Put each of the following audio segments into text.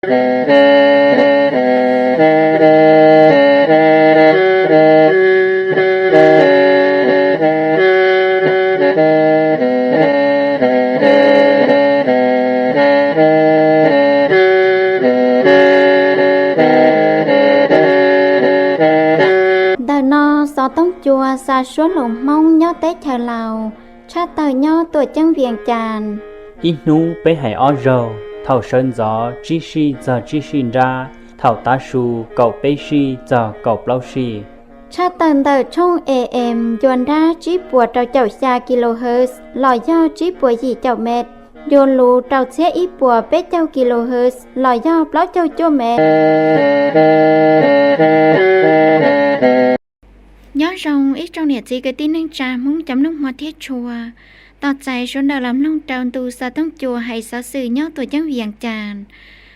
Ntawm no xov tooj cua xa suab lus Hmoob nyob teb chaws Laus, tshaj tawm nyob Tuam Ceeb Vias Cas. Ib hnub peb hais ob zaug, thaum sawv ntxov tsib sij txog tsib sij nrab, thaum tav su kaum peb sij txog kaum plaub sij. Tshaj tawm ntawm tshooj A M ncua nrab tsib puas rau caum xya kilohertz los yog tsib puas yim caum mev, ncua luv rau txhiab ib puas peb caug kilohertz los yog plaub caug cuaj mev. Nyob zoo ib tsoom niam txiv kwv tij neej tsa Hmoob cov mloog hmov thiab tshua, tos txais sawv daws los mloog rau ntu xov tooj cua hais xov xwm nyob Tuam Ceeb Vias Cas.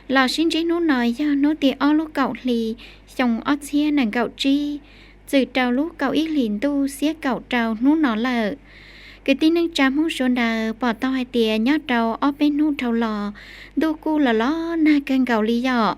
Los sib ntsib hnub no yog hnub tim ob lub kaum hli xyoo ob txhiab nees nkaum tsib, txwm rau lub kaum ib hlis ntuj xiab kaum rau hnub no lawm. Kwv tij neej tsa Hmoob sawv daws pom tau hais tias nyob rau ob peb hnub dhau los, ntuj kuj los los nag kawg nkaus li yom,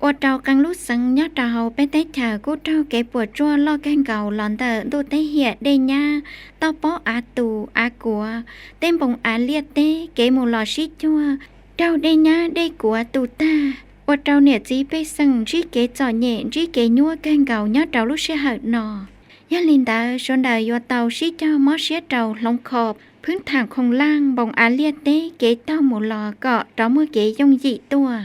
ua rau qee lub xeev nyob rau hauv peb teb chaws kuj raug kev puas tsuaj loj kawg nkaus los ntawm ntuj teb hiam dej nyab, toj pob av tus av kuav, tej npoo av liaj teb kev mus los sib cuag, raug dej nyab dej kuav tu tag, ua rau niam txiv pej xeem ntsib kev txom nyem ntsib kev nyuaj kawg nkaus nyob rau lub sij hawm no. Yog li ntawd sawv daws yuav tau sib cog mob siab rau hloov khom phwb tham khoom laj npoo av liaj teb kev taug mus los kom rov muaj kev yooj yim tuaj.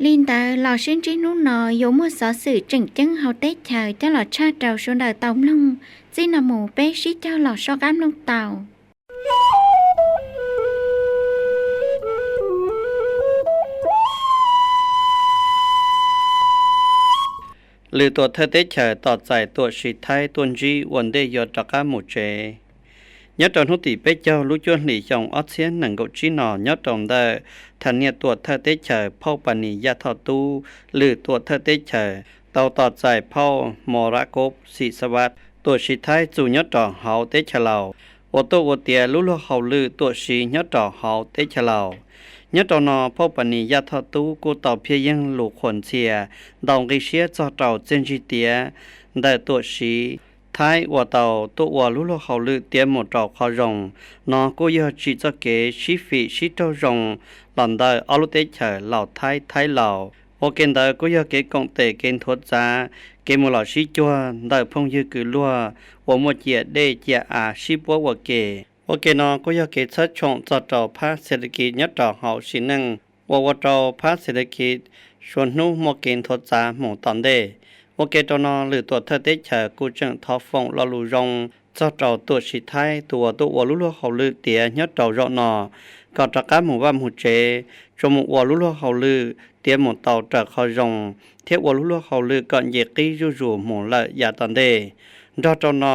Li ntawd los sib ntsib hnub no yuav muaj xov xwm tseem ceeb hauv teb chaws coj los tshaj rau sawv daws tau mloog. Txij no mus peb sib cog los soj qab mloog tau. Lwm tuam thawj teb chaws tos txais tuam siv Thaib tuaj ntsib ua ntej yuav rov qab mus tsev. Nyob rau hnub tim peb caug lub cuaj hlis xyoo ob txhiab nees nkaum tsib no nyob rau ntawm tham niaj tuam thawj teb chaws phauj Pas Nis Yaj Thoj Tub, lwm tuam thawj teb chaws tau tos txais phauj Mos Rab Kob Xim Xa Vaj tuam siv Thaib txus nyob rau hauv teb chaws Laus, uas tuaj ua tiav lub luag hauj lwm tuam siv nyob rau hauv teb chaws Laus. Nyob rau no phauj Pas Nis Yaj Thoj Tub kuj tau phiaj yeeg lus qhuas ntxhias ntau nqi siab txog rau txiaj ntsig tiav ntawm tuam siv Thaib uas tau tuaj ua lub luag hauj lwm tiav mus rau qhov zoo. No kuj yog tsim txoj kev sib fim sib raug zoo los ntawm ob lub teb chaws Laus Thaib, Thaib Laus. Ua ke ntawd kuj yog kev koom tes kev nthuav txav, kev mus los sib cuag ntawm phooj ywg kwv luag uas muaj ciam dej ciam av sib puab ua ke. Ua ke no kuj yog kev txhawb tshoom txog rau phab xes tas kis nyob rau hauv sim neej uas ua rau phab xes tas kis suav hnub muaj kev nthuav txav mus tom ntej. Ua ke rau no lwm tuam thawj teb chaws kuj tseem thov foom lo lus zoo txog rau tuam siv Thaib tus uas tuaj ua lub luag hauj lwm tiav nyob rau zaum no kom rov qab mus vaj mus tsev, tsuas mus ua lub luag hauj lwm tiav mus tau raws qhov zoo thiab ua lub luag hauj lwm kom nce qib zuj zus mus lawm yav tom ntej. Nrog rau no,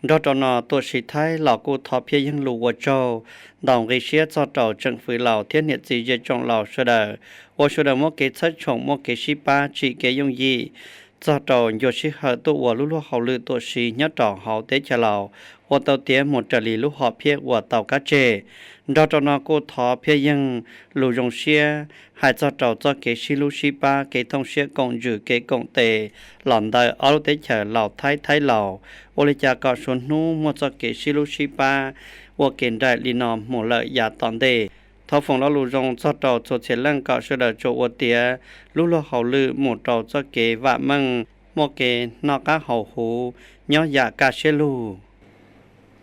nrog rau no tuam siv Thaib los kuj thov phiaj yeeg lus ua tsaug ntau nqi siab txog rau tseem fwv Laus thiab niam txiv zej tsoom Laus sawv daws, uas sawv daws muab kev txhawb tshoom muaj kev sib pab tsim kev yooj yim txog rau ncua sij hawm tuaj ua lub luag hauj lwm tuam siv nyob rau hauv teb chaws Laus ua tau tiav mus raws li lub hom phiaj uas tau kab tseg. Nrog rau no kuj thov phiaj yeeg lus zoo siab hais txog rau txoj kev sib hlub sib pab, kev thooj siab koom ntsws, kev koom tes los ntawm ob lub teb chaws Laus Thaib, Thaib Laus, ua li cas kom suav hnub muaj txoj kev sib hlub sib pab ua ke nraim li no mus lawm yav tom ntej. Thov foom lo lus zoo txog rau txhua txhia leej kom sawv daws tsuas ua tiav lub luag hauj lwm mus rau txoj kev vam meej, muaj kev noj qab haus huv, nyob yam kaj siab lug.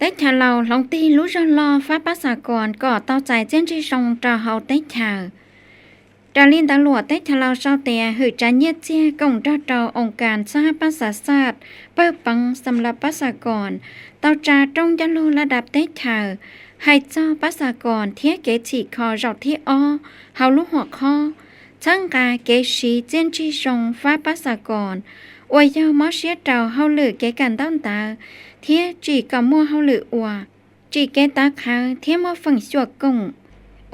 Teb chaws Laus hloov tig lub zog loj fab pab xav kom kom tau txais txiaj ntsig zoo rau hauv teb chaws. Raws li ntawd luam teb chaws Laus sau tias hwm tsav nyiaj txiag koom nrog rau oo kas txhab pab xav xaj, pawg peev xam lav pab xav kom, tau tsa rooj ncauj lug laj dab teb chaws hais txog pab xav kom thiab kev txhim kho zaum thib ob hauv lub huam khob txhawb nqa kev siv txiaj ntsig zoo fab pab xav kom, uas yog mob siab rau hauj lwm kev kawm ntaub ntawv thiab tsim kom muaj hauj lwm ua, tsim kev tav qhawv thiab muaj feem xyuam koom,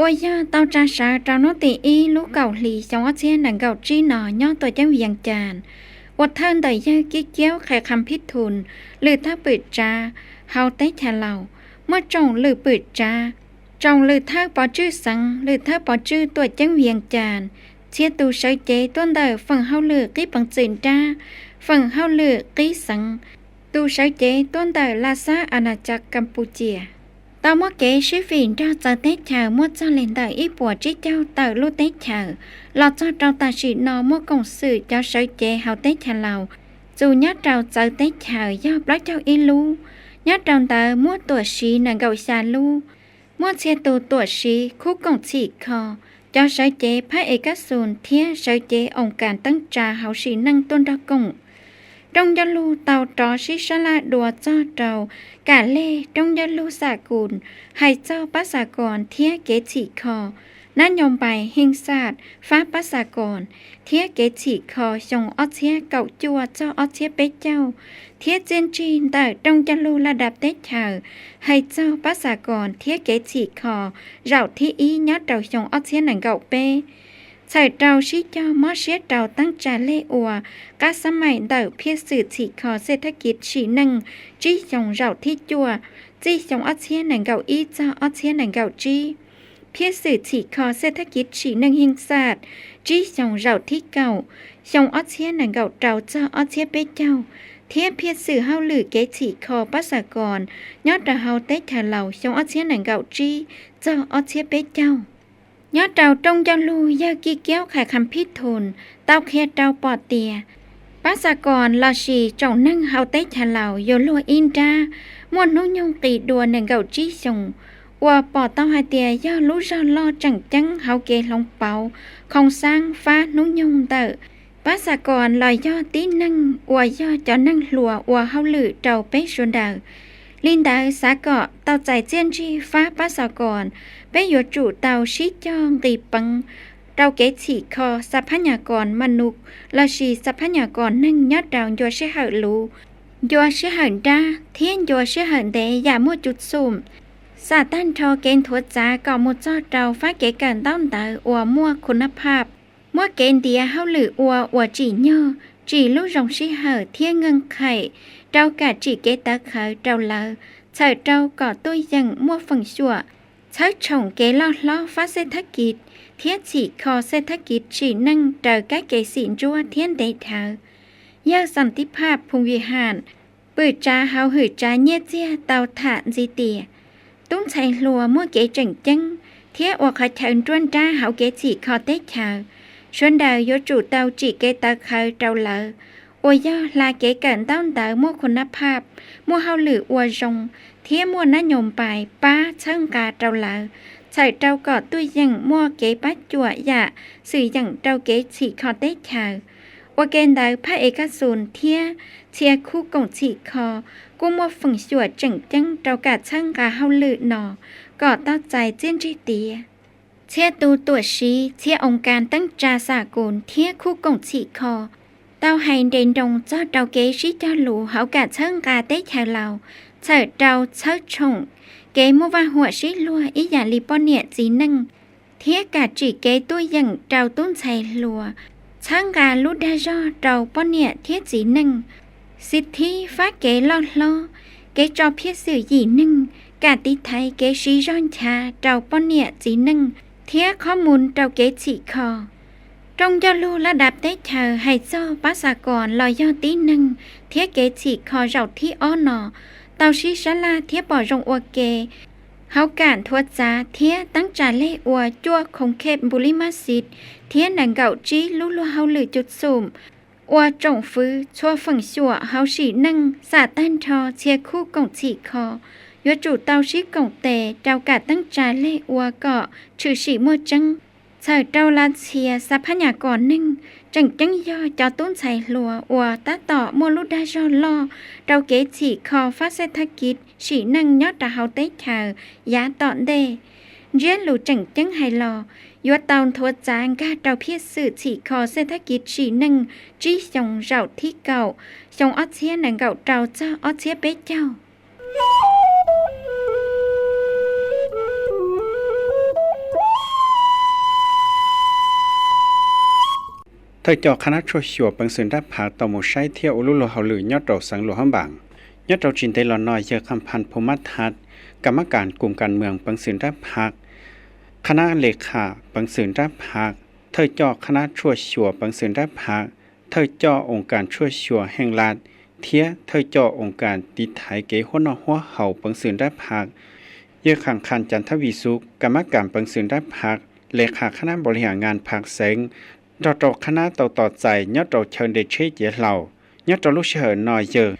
uas yog tau tsa sawv rau hnub tim ib lub kaum hli xyoo ob txhiab nees nkaum tsib no nyob tuam ceeb Vias Cas, ua thawj ntawm yawg Kib Kiaub Qhe Kham Phij Thun, lwm thawj pwm tsav hauv teb chaws Laus, muaj tsoom lwm pwm tsav, tsoom lwm thawj pov tswj xeev, lwm thawj pov tswj tuam ceeb Vias Cas, Txhia tus sawv cev tuaj ntawm feem hauj lwm qib peev xwm nrab, feem hauj lwm qib xeev, tus sawv cev tuaj ntawm Las Xab As Nas Cas Kas Pus Cias, tau muab kev sib fim nrog txawv teb chaws muaj txog li ntawm ib puas tsib caug tawm lub teb chaws. Los txog rau tam sim no muaj koom xwm cov sawv cev hauv teb chaws Laus txus nyob rau txawv teb chaws yog plaub caug ib lub, nyob rau ntawd muaj tuam siv nees nkaum xya lub. Muaj txhia tus tuam siv khub koom txhim kho, cov sawv cev phab ev kas xus thiab sawv cev oos kas teeb tsa hauv sim neej tuaj nrog koom. Rooj ncauj lug tau rov sib sab laj dua txog rau kam lej rooj ncauj lug xam kus hais txog pab xam koos thiab kev txhim kho, nab nyob npais hej xam fab pab xam koos thiab kev txhim kho xyoo ob txhiab kaum cuaj txog ob txhiab peb caug, thiab txiaj ntsig ntawm rooj ncauj lug laj dab teb chaws hais txog pab xam koos thiab kev txhim kho zaum thib ib nyob rau xyoo ob txhiab nees nkaum peb. Txhawm rau sib cog mob siab rau teeb tsa lej ua qab xab maim ntawm phiaj xwm txhim kho xej thab kiv sim neej tsib xyoo zaum thib cuaj, txij xyoo ob txhiab nees nkaum ib txog ob txhiab nees nkaum tsib, phiaj xwm txhim kho xej thab kiv sim neej hej xam tsib xyoo zaum thib kaum, xyoo ob txhiab nees nkaum rau txog ob txhiab peb caug, thiab phiaj xwm hauj lwm kev txhim kho pab xam koos nyob rau hauv teb chaws Laus xyoo ob txhiab nees nkaum tsib txog ob txhiab peb caug. Nyob rau rooj ncauj lug yawg Kij Kiaub Khais Kham Phij Thus tau qhia rau pom tias pab xam koos lossis tsoom neeg hauv teb chaws Laus yuav luag ib nrab muaj hnub nyoog qis dua nees nkaum tsib xyoos, uas pom tau hais tias yog lub zog loj tseem ceeb hauv kev hloov pauv khoo xaab fab hnub nyoog ntawm pab xam koos los yog tib neeg uas yog cov neeg hluas ua hauj lwm rau peb sawv daws. Li ntawd xav kom tau txais txiaj ntsig fab pab xam koos, peb yuav tsum tau sib cog nqis peev rau kev txhim kho xam phab nyas koos ma nus lossis xam phab nyas koos neeg nyob rau ncua sij hawm luv, ncua sij hawm nrab thiab ncua sij hawm ntev yam muaj cuv xum, xam tag nrho kev nthuav txav kom mus txog rau fab kev kawm ntaub ntawv uas muaj khun nab phaj, muaj kev ntiav hauj lwm ua uas tsim nyog, tsim lub zoo sij hawm thiab nkeeg qhaim rau kam tsim kev tawv qhawv rau lawv, txhawm rau kom tuaj yeem muaj feem xyuam txhawb tshoom kev loj hlob fab xej thab kiv thiab txhim kho xej thab kiv sim neej raws kab ke xim ntsuab thiab ntev dhawv. Yawg Xam Tib Phaj Phoo Vij Ham, pwm tsav hauv hwm tsav nyiaj txiag tau tham ntxiv tias tub ntxhais hluas muaj kev tseem ceeb thiab ua qhov chaw nruab nrab hauv kev txhim kho teb chaws, sawv daws yuav tsum tau tsim kev tawv qhawv rau lawv, uas yog hla kev kawm ntaub ntawv muaj khun nab phaj, muaj hauj lwm ua zoo thiab muaj nab nyob npais pab txhawb nqa rau lawv, txhawm rau kom tuaj yeem muaj kev pab cuam yam xwm yeem rau kev txhim kho teb chaws. Ua ke ntawd phab ev kas xus thiab txhia khub koom txhim kho kuj muaj feem xyuam tseem ceeb rau kam txhawb nqa hauj lwm no kom tau txais txiaj ntsig tiav. Txhia tus tuam siv txhia oos kas teeb tsa xam kus thiab khub koom txhim kho tau hais nres nroos txog rau kev sib cog lus hauv kam txhawb nqa teb chaws Laus, txhawm rau txhawb tshoom kev muaj vaj huam sib luag ib yam li poj niam txiv neej, thiab kam tsim kev tuaj yeem rau tub ntxhais hluas, txhawb nqa lub dag zog rau poj niam thiab txiv neej, xib thib fab kev loj hlob, kev tso phiaj xwm yim neeg, kam tiv thaiv kev siv zog nchav rau poj niam txiv neej thiab qhob mus rau kev txhim kho. Rooj ncauj lug laj dab teb chaws hais txog pab xam koos los yog tib neeg thiab kev txhim kho zaum thib ob no tau sib sab laj thiab pom zoo ua ke hauv kam nthuav txav thiab teeb tsa lej ua cuaj khoov khej npu lib mab xiv thiab nees nkaum tsib lub luag hauj lwm cuv xum, ua tsoom fwv txhua feem xyuam hauv sim neej xam tag nrho txhia khub koom txhim kho yuav tsum tau sib koom tes rau kam teeb tsa lej ua kom tshwm sim muaj tseeb. Txhawm rau las txhia xa phab nyas kom neeg, tseem ceeb yog cov tub ntxhais hluas uas tab tom muaj lub dag zog loj rau kev txhim kho fab xej thab kiv sim neej nyob rau hauv teb chaws yav tom ntej. Ntsiab lus tseem ceeb hais los, yuav tau nthuav txav nkag rau phiaj xwm txhim kho xej thab kiv sim neej tsib xyoo zaum thib kaum, xyoo ob txhiab nees nkaum rau txog ob txhiab peb caug. Thawj coj qhab nab tshuaj xyuas peev xwm nrab phav tau mus saib thiab ua lub luag hauj lwm nyob rau xeev Luam Hab Npaas. Nyob rau tsis ntev los no yawg Kham Phaj Phu Mab Thab, kam mab kam kum kam mws peev xwm nrab phav, qhab nab le kham peev xwm nrab phav, thawj coj qhab nab tshuaj xyuas peev xwm nrab phaj, thawj coj oo kas tshuaj xyuas heej las, thiab thawj coj oo kas tiv thaiv kev huab noj huab haus peev xwm nrab phaj. Yawg Kham Kham Cav Thab Vis Xus, kam mab kam peev xwm nrab phaj, le qha qhab nab npaum li has ngas phaj xeev, nrog rau qhab nab tau tos txais nyob rau chaw nres tsheb cev hlau. Nyob rau lub sij hawm no yawg,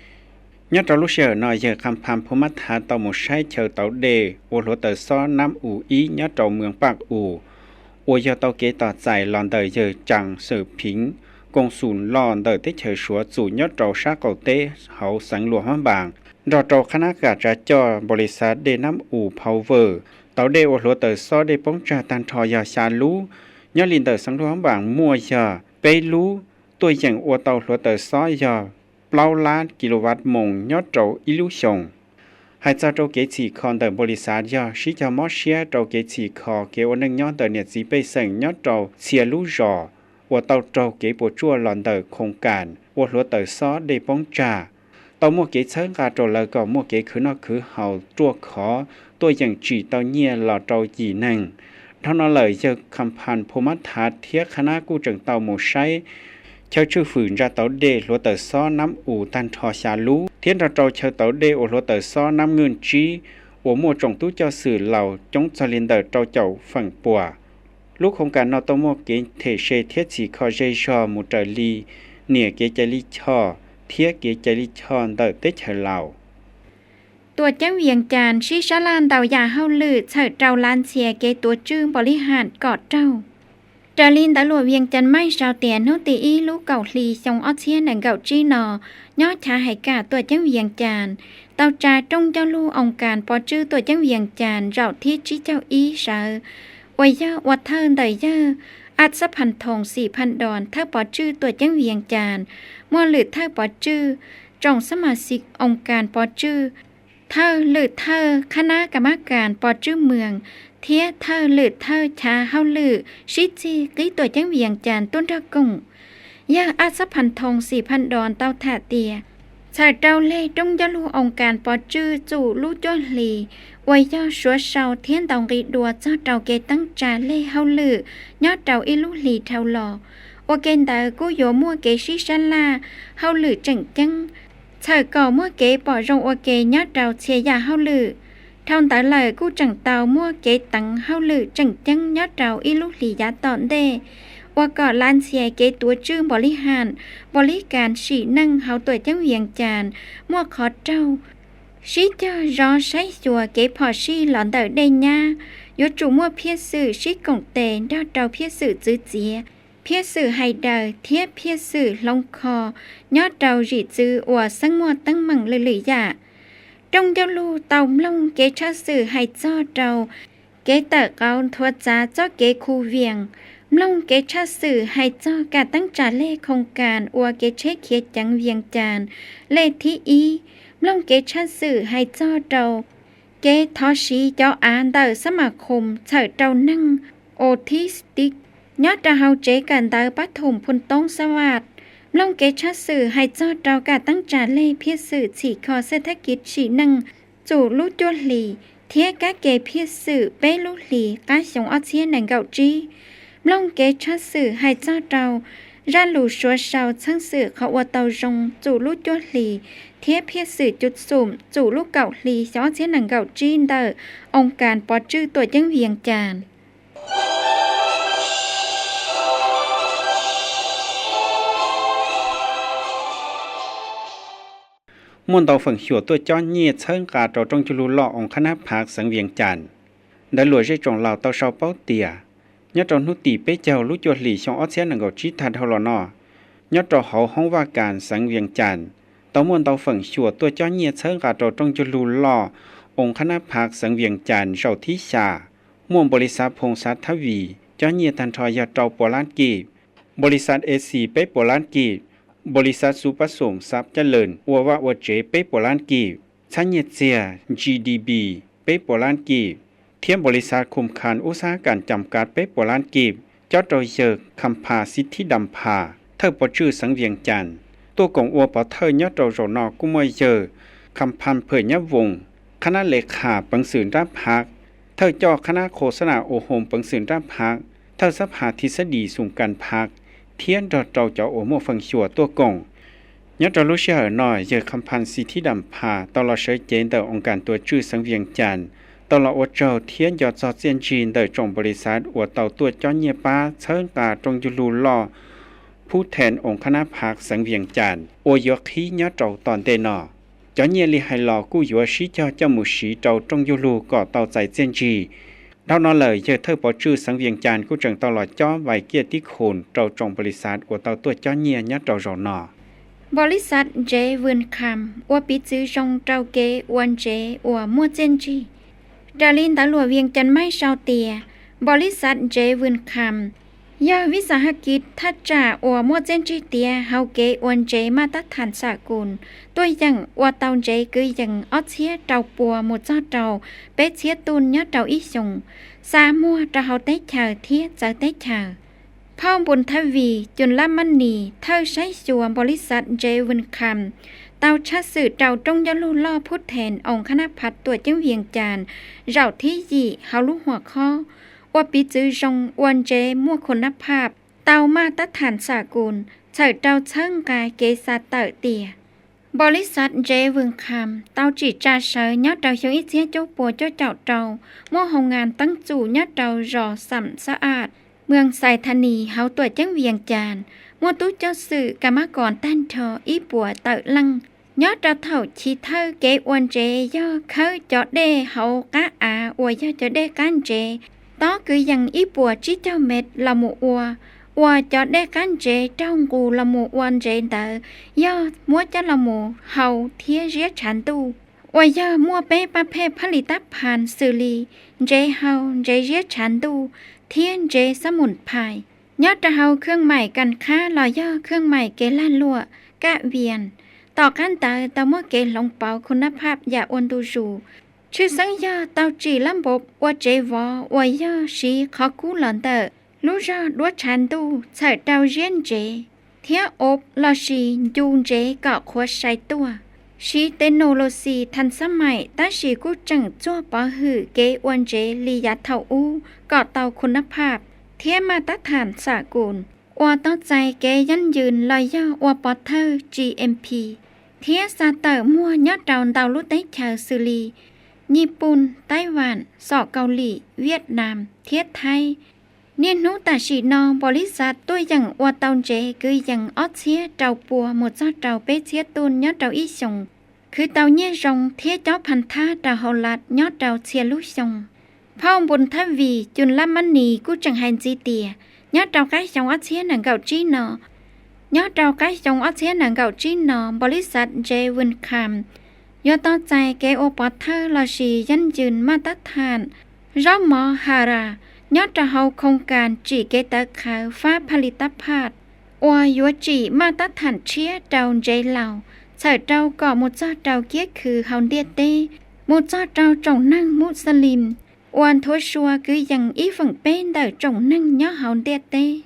nyob rau lub sij hawm no yawg Kham Pham Phu Mab Thav tau mus saib chaw tauv dej ua hluav taws xob Nab Us ib nyob rau Mees Paj Us, uas yog tau kev tos txais los ntawm yawg Cam Xwm Phiv, koos xum loj ntawm teb chaws Suav txum nyob rau sab qaum teb hauv xeev Luam Hab Npas, nrog rau qhab nab kam tsav coj npaum li xav dej Nab Us Phau Vawm, tauv dej ua hluav taws xob dej poob tsag tag nrho yog xya lub. Nyob li ntawm xeev Luam Hab Npas muaj yog peb lub, tuaj yeem ua tau hluav taws xob yog plaub lab ki lu vat moos nyob rau ib lub xyoos. Hais txog rau kev txhim kho ntawm npaum li xav yog sib cog mob siab rau kev txhim kho kev ua neej nyob ntawm niam txiv pej xeem nyob rau txhia lub zos uas tau raug kev puas tsuaj los ntawm khoos kam ua hluav taws xob dej poob tsag. Tau muaj kev txhawb nqa rau lawv kom muaj kev khwv noj khwv haus ruaj khov, tuaj yeem tsim tau nyiaj los rau yim neeg. Dhau no lawm yawg Kham Pham Phu Mab Thav thiab qhab nab kuj tseem tau mus saib chaw tswj fwm ntsa tauv dej hluav taws xob Nab Us tag nrho xya lub, thiab nrog rau chaw tauv dej ua hluav taws xob Nab Ngwj Tsib uas muaj tsoom tub coj xwm laus coob txog li ntawm rau caum feem pua. Lub khoos kam no tau muaj kev them se thiab txhim kho zej zog mus raws li niam kev cai lij choj thiab kev cai lij choj ntawm teb chaws Laus. Tuam ceeb Vias Cas sib sab laj ntau yam hauj lwm txhawm rau lav ntxhias kev tuav tswj npaum li ham kom raug. Raws li ntawv luam Vias Cas Maiv sau tias hnub tim ib lub kaum hli xyoo ob txhiab nees nkaum tsib no, nyob chav hais kam tuam ceeb Vias Cas tau tsa rooj ncauj lug oo kas pov tswj tuam ceeb Vias Cas zaum thib tsib caug ib sawv, uas yog ua thawj ntawm yawg Ab Xab Phas Thoos Xim Phas Dos thawj pov tswj tuam ceeb Vias Cas, muaj lwm thawj pov tswj, tsoom xab mas xis oo kas pov tswj, thawj lwm thawj qhab nab kas mab kas pov tswj moos, thiab thawj lwm thawj chav hauj lwm sib txig qib tuam ceeb Vias Cas tuaj nrog koom. Yawg Ab Xab Phas Thoos Xim Phas Dos tau tham tias txhawm rau lej rooj ncauj lug oo kas pov tswj txum lub cuaj hlis, uas yog suav sau thiab ntaus nqi dua txog rau kev teeb tsa lej hauj lwm nyob rau ib lub hlis dhau los. Ua ke ntawd kuj yuav muaj kev sib sab laj hauj lwm tseem ceeb, txhawm kom muaj kev pom zoo ua ke nyob rau txhia yam hauj lwm. Dhau ntawd lawm kuj tseem tau muaj kev teev hauj lwm tseem ceeb nyob rau ib lub hlis yav tom ntej, ua kom lav ntxhias kev tuav tswj npaum li ham, npaum li kas sim neej hauv tuam ceeb Vias Cas muaj qhov raug. Sib cog zov saib xyuas kev phom sij los ntawm dej nyab, yuav tsum muaj phiaj xwm sib koom tes nrog rau phiaj xwm txwv txiav, phiaj xwm hais daws thiab phiaj xwm hloov kho nyob rau zim txwv uas xeeb muaj teeb meem lwm lwm yam. Rooj ncauj lug tau mloog kev tshaj xwm hais txog rau kev tawm qauv nthuav txav txoj kev khu Vias, mloog kev tshaj xwm hais txog kam teeb tsa lej khoos kas ua kev tsheb khiav ceev Vias Cas lej thib ib, mloog kev tshaj xwm hais txog rau kev thov siv cov av ntawm xab mas khoos txhawm rau neeg autistic nyob rau hauv tsev kawm ntawv pab thum Phun Toob Xab Vaj, mloog kev tshaj xwm hais txog rau kam teeb tsa lej phiaj xwm txhim kho xej thab kiv sim neej txum lub cuaj hlis, thiab kab ke phiaj xwm peb lub hlis qab xyoo ob txhiab nees nkaum tsib, mloog kev tshaj xwm hais txog rau zaj lus suav sau txheeb xwm qhov ua tau zoo txum lub cuaj hlis, thiab phiaj xwm cuv xum txum lub kaum hli xyoo ob txhiab nees nkaum tsib ntawm oo kas pov tswj tuam ceeb Vias Cas. Muaj ntau feem xyuam tuaj cob nyiaj txhawb nqa rau rooj ncauj lug loj oo qhab nab phav xeev Vias Cas. Ntawv luam zej tsoom laus tau sau paub tias, nyob rau hnub tim peb caug lub cuaj hlis xyoo ob txhiab nees nkaum tsib tag dhau los no, nyob rau hauv hoob vaj kas xeev Vias Cas tau muaj ntau feem xyuam tuaj cob nyiaj txhawb nqa rau rooj ncauj lug loj oo qhab nab phav xeev Vias Cas zaum thib xya. Muaj npaum li xav Phoos Xav Thab Vim cob nyiaj tag nrho yog rau pua lab kib, npaum li xav Esi peb pua lab kib, npaum li xav Xu Pab Xoom Xab Caj Lees ua vaj ua tsev peb pua lab kib, txhab nyiaj txiag GDP peb pua lab kib, thiab npaum li xav Khum Khas Ub Xab Kas Cam Kav peb pua lab kib, cob rau yawg Kham Phas Xib Thib Dam Phas thawj pov tswj xeev Vias Cas tuaj koom ua pov thawj nyob rau zaum no kuj muaj yawg Kham Phas Phawm Nyab Voos, qhab nab le qhas peev xwm nrab phav, thawj coj qhab nab khos xab nas ua hoos peev xwm nrab phav, thawj xab phas thib xab dis xum kas phav thiab nrog rau cov uas muaj feem xyuam tuaj koom. Nyob rau lub sij hawm no, yawg Kham Phan Xi Thib Dam Pha tau los sawv cev ntawm oo kas tuav tswj xeev Vias Cas tau los ua tsaug thiab nco txog txiaj ntsig ntawm tsoom npaum li xav uas tau tuaj cob nyiaj pab txhawb nqa rooj yug lug loj Phub Then Oo Kha Nab Phav xeev Vias Cas uas yuav qhib nyob rau tom ntej no. Cov nyiaj li hais los kuj yuav sib cog coj mus siv rau rooj yug lug kom tau txais txiaj ntsig. Dhau no lawm, yawg thawj pov tswj xeev Vias Cas kuj tseem tau los cob vais kiaj tib khum rau tsoom npaum li xav uas tau tuaj cob nyiaj nyob rau zaum no. Npaum li xav ntsev Vws Kham ua piv txwv zoo rau kev ua ntsev uas muaj txiaj ntsig. Raws li ntawv luam Vias Cas Maij sau tias, npaum li xav ntsev Vws Kham yog vib xas haj kiv thaj tsam uas muaj txiaj ntsig tiav hauv kev ua ntsev maj tab thas xam kus, tuaj yeem ua tau ntsev kwv yees ob txhiab rau pua mus txog rau peb txhiab tuj nyob rau ib xyoos, xa muag rau hauv teb chaws thiab txawv teb chaws. Phauj Npus Thab Vis Cus Lab Mab Nis, thawj saib xyuas npaum li xav ntsev Vws Kham, tau tshaj xwm rau rooj yug lug loj Phub Then Oo Kha Nab Phav tuam ceeb Vias Cas zaum thib yim hauv lub huam khob ua piv txwv zoo ua ntsev muaj khun nab phaj, tau maj tab thas xam kus, txhawm rau txhawb nqa kev xa tawm tias, npaum li xav ntsev Vws Kham tau tsim tsa sawv nyob rau xyoo ib txhiab cuaj pua cuaj caum rau, muaj hoo ngas teeb txum nyob rau zos Xam Xab Aj, moos Xais Thas Nis hauv tuam ceeb Vias Cas, muaj tub coj xwm ka mab kom tag nrho ib puas tawm leej. Nyob rau thaum chiv thawj kev ua ntsev yog khawb cov dej hauv qab av uas yog cov dej qab ntsev tob kwv yees ib puas tsib caug mev los mus ua, uas cov dej qab ntsev raug nqus los mus ua ntsev ntawd yog muab coj los mus hau thiab ziab tshav ntuj, uas yog muaj peb paj phej phaj li tab phas xws li ntsev hau, ntsev ziab tshav ntuj thiab ntsev xab mus phais. Nyob rau hauv khwj maim kas khab los yog khwj maim kev lag luam kaj vias, tom qab ntawd tau muaj kev hloov pauv khun nab phaj yam ua ntu zus, tshwj xeeb yog tau tsim lab npauv ua tsev vov uas yog siv qhov kub los ntawm lub zog duab tshav ntuj txhawm rau ziab ntsev, thiab ob lossis ncu ntsev kom qhuav sai tuaj. Siv tes nus los xis thas xab maim tab sis kuj tseem txuag pov hwm kev ua ntsev li yav thaum ub kom tau khun nab phaj thiab maj tab thas xam kus, ua tau txais kev yab yws los yog ua pov thawj G M P, thiab xa tawm muag nyob rau ntau lub teb chaws xws li Nyij Pooj, Taib Vam, Xom Kaus Lim, Viaj Nam thiab Thaib. Niaj hnub tam sim no npaum li xav tuaj yeem ua tau ntsev kwv yees ob txhiab rau pua mus txog rau peb txhiab tuj nyob rau ib xyoos, khwv tau nyiaj zoo thiab cob phas thab rau hauv lav nyob rau txhia lub xyoo. Phauj Npus Thab Vis Cus Lab Mab Nis kuj tseem hais ntxiv tias, nyob rau qab xyoo ob txhiab nees nkaum tsib no, nyob rau qab xyoo ob txhiab nees nkaum tsib no npaum li xav ntsev Vws Kham yuav tau txais kev ua pov thawj lossis yab yws maj tab thas zaub mov Haras nyob rau hauv khoos kas tsim kev tawv qhawv fab phaj li tab phaj, uas yuav tsim maj tab thas tshiab rau ntsev laus, txhawm rau kom mus txog rau kiab khw hauv ntiaj teb, mus txog rau tsoom neeg Mus Xa Lis, uas nthuav sua kwv yees ib feem peb ntawm tsoom neeg nyob hauv ntiaj teb.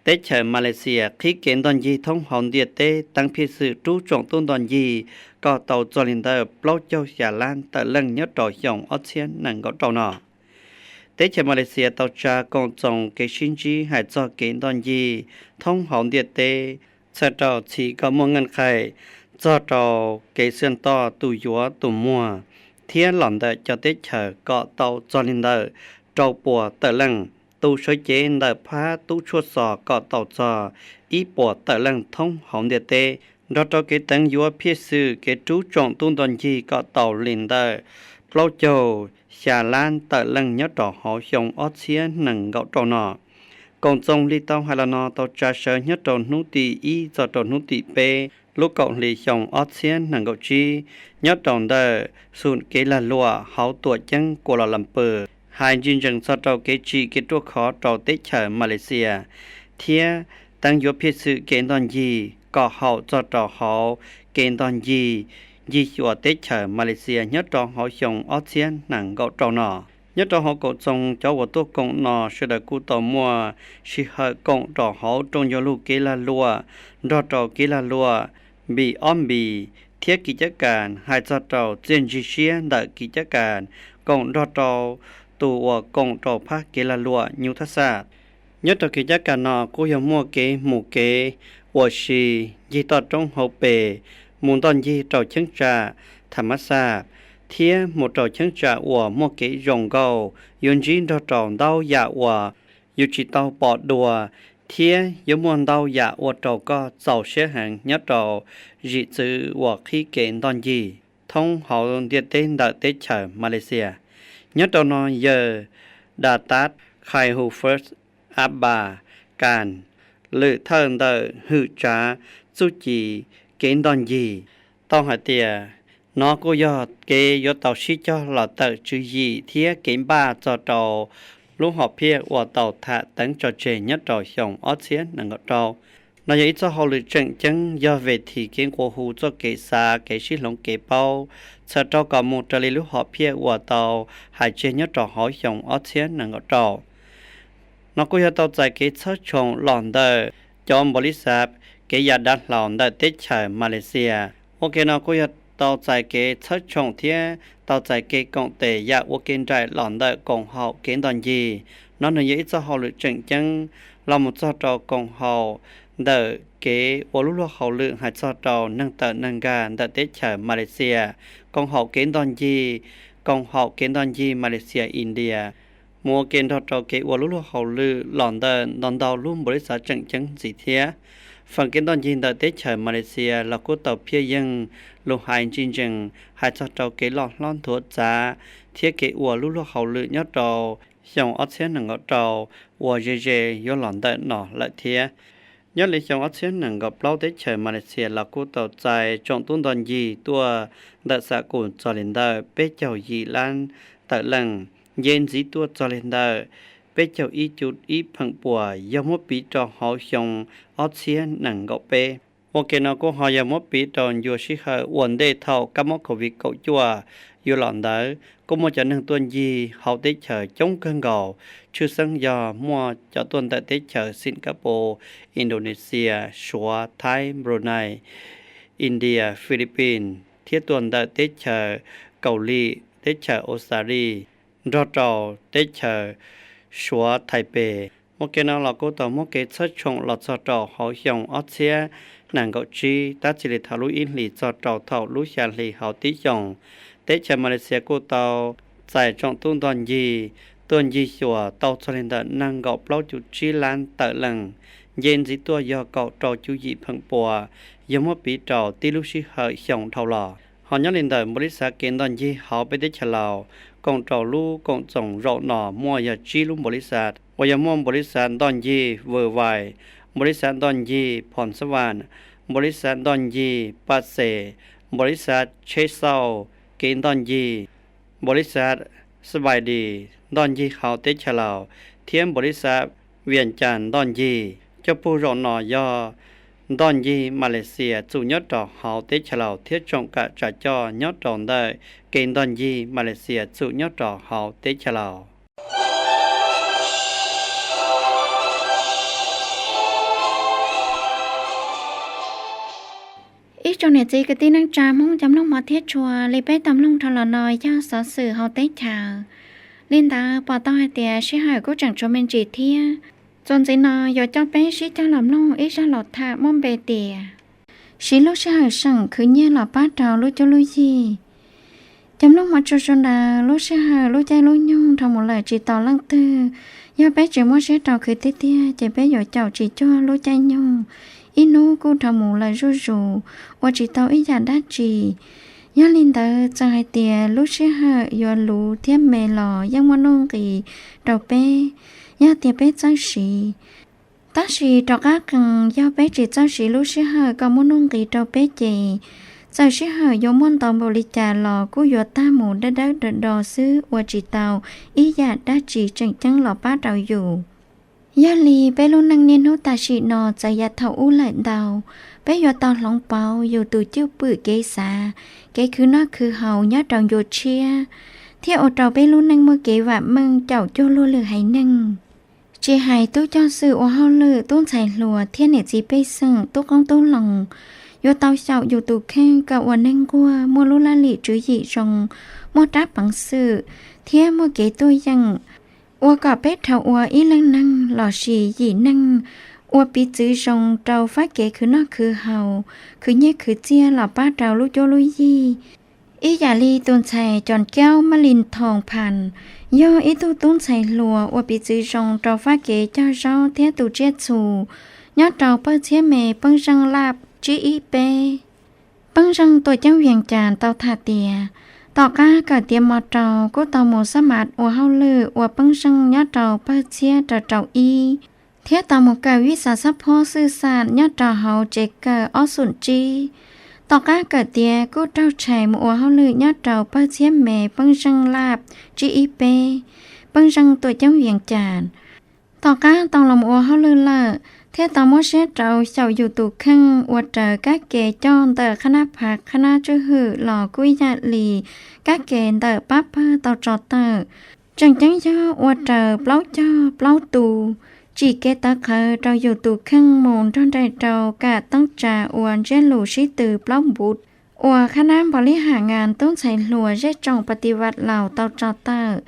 Teb chaws Malaysia qhib kev ntoj ncig thoob hauv ntiaj teb teeb phiaj xwm rub tsoom tub ntoj ncig kom tau txog li ntawm plaub caug xya lab tawm leej nyob rau xyoo ob txhiab nees nkaum rau no. Teb chaws Malaysia tau tsa koom txoos kev sib ntsib hais txog kev ntoj ncig thoob hauv ntiaj teb, txhawm rau txhim kom muaj nqeej qhaim txog rau kev xwm toj tus yuav tus muag thiab los ntawm cov teb chaws kom tau txog li ntawm rau puas tawm leej. Tus sawv cev ntawm phab tub tshuaj xos kom tau txog ib puas tawm leej thoob hauv ntiaj teb, nrog rau kev teev yuav phiaj xwm kev rub tsoom tub ntoj ncig kom tau li ntawm plaub caug xya lab tawm leej nyob rau hauv xyoo ob txhiab nees nkaum rau no. Koom txoos li tau hais los no tau tsa sawv nyob rau hnub tim ib txog rau hnub tim peb lub kaum hli xyoo ob txhiab nees nkaum tsib, nyob rau ntawm xum kev lag luam hauv tuam ceeb Kuala Lumpur, hais ntsis ntsees txog rau kev tsim kev ruaj khov rau teb chaws Malaysia, thiab teev yuav phiaj xwm kev ntoj ncig kom haum txog rau hauv kev ntoj ncig ncig xyuas teb chaws Malaysia nyob rau hauv xyoo ob txhiab nees nkaum rau no. Nyob rau hauv koom txoos cov uas tuaj koom no sawv daws kuj tau muaj sij hawm koom rau hauv rooj yog lug kev lag luam, nrog rau kev lag luam npis ob npis, thiab kev cab kas hais txog rau txiaj ntsig siab ntawm kev cab kas, koom nrog rau tus uas koom rau phab kev lag luam nyuj thaj xaj. Nyob rau kev cab kam no kuj yog muaj kev mus kev uas si ncig toj roob hauv pes, mus ntoj ncig rau cheeb tsam tham mab xaj, thiab mus rau cheeb tsam uas muaj kev zoo nkauj, yuav ntsib nrog rau ntau yam uas yus tsis tau pom dua, thiab yuav muaj ntau yam ua rau koj txaus siab heev nyob rau zim txwv uas qhib kev ntoj ncig thoob hauv ntiaj teb ntawm teb chaws Malaysia. Nyob rau no yawg Dav Tav Khai Hu First Aba Kas, lwm thawj ntawm hwm tsav txuj ci kev ntoj ncig, tau hais tias nov kuj yog kev yuav tau sib cog los tawm tswv yim thiab kev npaj txog rau lub hom phiaj uas tau tham teev tso tseg nyob rau xyoo ob txhiab nees nkaum rau. No yog ib txoj hauj lwm tseem ceeb, yog ve thim kev nqua hu txoj kev xav, kev sib hloov kev paub, txhawm rau kom mus raws li lub hom phiaj uas tau hais tseg nyob rau hauv xyoo ob txhiab nees nkaum rau. No kuj yog tau txais kev txhawb tshoom los ntawm cov npaum li xav kev yam dav hlau ntawm teb chaws Malaysia. Ua ke no kuj yog tau txais kev txhawb tshoom thiab tau txais kev koom tes yam ua ke nraim los ntawm koom haum kev ntoj ncig. No nws yog ib txoj hauj lwm tseem ceeb los mus txog rau koom haum ntawm kev ua lub luag hauj lwm hais txog rau neeg tawm neeg nkag ntawm teb chaws Malaysia, koom haum kev ntoj ncig, koom haum kev ntoj ncig Malaysia India, mus ua ke nrog rau kev ua lub luag hauj lwm los ntawm ntau ntau lub npaum li xav tseem ceeb ntxiv thiab. Feem kev ntoj ncig ntawm teb chaws Malaysia los kuj tau phiaj yeeg lus hais ntsis ntsees hais txog rau kev loj hlob nthuav txav thiab kev ua lub luag hauj lwm nyob rau xyoo ob txhiab nees nkaum rau uas ze ze yuav los ntawm no lawm thiab. Nyob li xyoo ob txhiab nees nkaum plaub teb chaws Malaysia los kuj tau txais tsoom tub ntoj ncig tuaj ntawm xam kus txog li ntawm peb caug yim lab tawm leej, nce ntxiv tuaj txog li ntawm peb caug ib cum ib pheem pua, yog muab piv rau hauv xyoo ob txhiab nees nkaum peb. Ua ke no kuj ho yog muab piv rau ncua sij hawm ua ntej thaum kab mob covid kaum cuaj yuav los ntawd kuj muaj cov neeg tuaj ncig hauv teb chaws coob kawg nkaus, tshwj xeeb yog muaj cov tuaj ntawm teb chaws Singapore, Indonesia, Suav, Thaib, Brunei, India, Philippines thiab tuaj ntawm teb chaws Kaus Lim, teb chaws Australia nrog rau teb chaws Suav Thaib pes. Ua ke no los kuj tau muab kev txhawb tshoom los txog rau hauv xyoo ob txhiab nees nkaum tsib, tab txij li thaum lub ib hlis txog rau thaum lub xya hlis hauv tib xyoos, teb chaws Malaysia kuj tau txais tsoom tub ntoj ncig tuaj ncig xyuas tau txog li ntawm nees nkaum plaub cum tsib lab tawm leej, nce ntxiv tuaj yog kaum rau cum yim pheem pua, yog muab piv rau tib lub sij hawm xyoo dhau los. Ho nyob li ntawm npaum li xav kev ntoj ncig hauv peb teb chaws Laus, koom rau lub koom txoos zaum no muaj yog tsib lub npaum li xav uas yog muaj npaum li xav ntoj ncig Vwm Vais, npaum li xav ntoj ncig Phom Xab Vam, npaum li xav ntoj ncig Paj Xes, npaum li xav Tsheb Xauj kev ntoj ncig, npaum li xav Xab Vais Dis ntoj ncig hauv teb chaws Laus, thiab npaum li xav Vias Cas ntoj ncig. Coj pug zaum no yog ntoj ncig Malaysia txum nyob rau hauv teb chaws Laus thiab tsoom kam tsa coj nyob rau ntawm kev ntoj ncig Malaysia txum nyob rau hauv teb chaws Laus. Ib tsoom niam txiv kwv tij neej tsa Hmoob cov mloog hmov thiab tshua, li peb tau mloog dhau los no yog xov xwm hauv teb chaws. Li ntawd pom tau hais tias sij hawm kuj tseem tshuav me ntsis thiab. Txuas ntxiv no yuav coj peb sib cog los mloog ib zaj los tham muaj npe tias Siv lub sij hawm seem khwv nyiaj los pab rau lub cuab lub yig. Cov mloog hmov tshua sawv daws, lub sij hawm lub caij lub nyoog dhau mus lawm tsis tos leej twg. Yog peb tsis muab siab rau khwv tiag tiag ces peb yuav caum tsis cuag lub caij nyoog, ib hnub kuj dhau mus lawm zuj zus, ua tsis tau ib yam dab tsi. Yog li ntawd txawm hais tias lub sij hawm yuav luv thiab me los yeej muaj nuj nqis rau peb, yog tias peb txawj siv. Tab sis rov qab qees, yog peb tsis txawj siv lub sij hawm kom muaj nuj nqis rau peb ces txawm sij hawm yuav muaj ntau npaum li cas los kuj yuav tag mus dawb dawb do do xwb, ua tsis tau ib yam dab tsi tseem ceeb los pab rau yus. Yog li peb lub neej niaj hnub tam sim no txawv yav thaum ub lawm ntau, peb yuav tau hloov pauv yus tus cwj pwm kev xav, kev khwv noj khwv haus nyob rau ncua tshiab, thiaj ua rau peb lub neej muaj kev vam meej caum cuag luag lwm haiv neeg. Tsis hais tub coj xwm ua hauj lwm, tub ntxhais hluas thiab niam txiv pej xeem, tub qoob tub loo, yuav tau xyaum yus tus kheej kom ua neeg nquag muaj lub laj lim tswv yim zoo, muaj rab peev xwm, thiab muaj kev tuaj yeem, ua kom peb dhau ua ib leej neeg lossis yim neeg ua piv txwv zoo rau fab kev khwv noj khwv haus, khwv nyiaj khwv txiaj los pab rau lub cuab lub yig. Ib yam li tus ntxhais Cov Kaub Mab Lis Thoos Phas yog ib tug tub ntxhais hluas ua piv txwv zoo rau fab kev cog zaub thiab tu tsiaj txhu nyob rau pawg txhiab me Peeb Zeej Laj tsib ib peb. Peeb Zeej Tuam Ceeb Vias Cas tau tham tias, tom qab kawm tiav mo rau kuj tau mus xab mav ua hauj lwm ua peeb zeej nyob rau pawg txhiab rau rau ib, thiab tau mus kawm vij xav xab phob xwj xam nyob rau hauv tsev kawm ob xum tsib. Tom qab kawm tiav kuj raug tshais mus ua hauj lwm nyob rau pawg txhiab me Peeb Zeej Laj tsib ib peb, Peeb Zeej Tuam Ceeb Vias Cas. Tom qab tau los ua hauj lwm lawm, thiaj tau muab siab rau xyaum yus tus kheej ua raws kab ke coj ntawm qhab nab phav qhab nab tswj hwm los kuj ib yam li kab ke ntawm pab pawg tau tso tawm. Tseem ceeb yog ua raws plaub cog plaub tu, tsim kev tawv qhawv rau yus tus kheej mus nrog nraim rau kam teeb tsa ua ntsiab lus sib tw plaub npuv uas qhab nab Npos Lis Has Ngas tub ntxhais hluas zej tsoom Pas Tis Vas Laus tau tso tawm,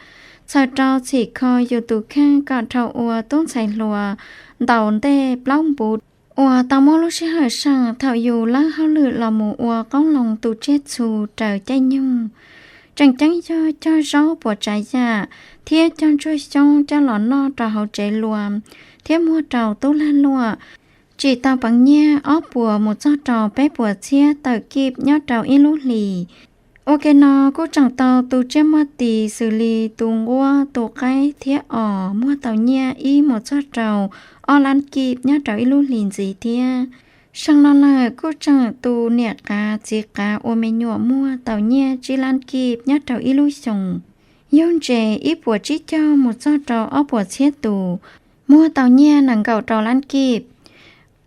txhawm rau txhim kho yus tus kheej kom dhau ua tub ntxhais hluas ntaus ntej plaub npuv uas tau muab lub sij hawm seem thaum yus lawb hauj lwm los mus ua qoob loo tu tsiaj txhu raws caij nyoog. Tseem ceeb yog cog zaub puas tsav yam thiab cog ntsuag xyoob coj los noj rau hauv tsev luas thiab muag rau tub lag luam, tsim tau peev nyiaj ob puas mus txog rau peb puas txhiab tawm kij nyob rau ib lub hlis. Ua ke no kuj tseem tau tu tsiaj muaj tis xws li tu nquab tu qaib thiab os muag tau nyiaj ib mus txog rau ob lab kij nyob rau ib lub hlis ntxiv thiab. Seem no lawm kuj tseem tu niam qav txiv qav ua me nyuam muag tau nyiaj tsib lab kij nyob rau ib lub xyoos. Yug ntses ib puas tsib caug mus txog rau ob puas txhiab tus, muag tau nyiaj nees nkaum rau lab kij.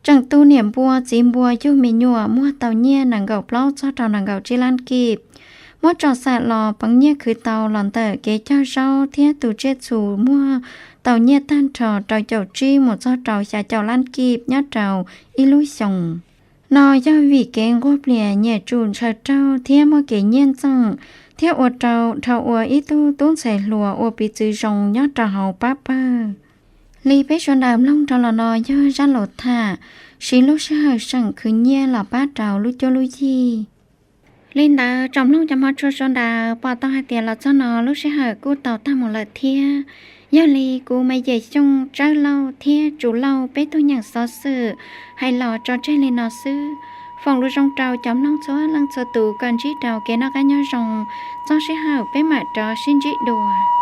Tseem tu niam npua txiv npua yug me nyuam muag tau nyiaj nees nkaum plaub txog rau nees nkaum tsib lab kij. Muab tsom xam los peev nyiaj khwv tau los ntawm kev cog zaub thiab tu tsiaj txhu muag tau nyiaj tag nrho rau caum tsib mus txog rau xya caum lab kij nyob rau ib lub xyoos. No yog vim kev nquag plias nyiam tsum ntshaw raug thiab muaj kev nyiaj ntxeem, thiab ua rau dhau ua ib tug tub ntxhais hluas ua piv txwv zoo nyob rau hauv pab pawg. Li peb sawv daws mloog rau los no yog zaj lus tham, siv lub sij hawm seem khwv nyiaj los pab rau lub cuab lub yig. Li ntawd tsoom mloog cov hmov tshua sawv daws pom tau hais tias los txog no lub sij hawm kuj tau tag mus lawm thiab. Yog li kuv Maiv Yim Xyooj, Tsawb Lauj thiab Tsuv Lauj peb tug nyeem xov xwm hais los tso tseg li no xwb. Foom lus zoo rau cov mloog txhua leej txhua tus kom ntsib rau kev noj qab nyob zoo. Txog sij hawm peb mam rov sib ntsib dua.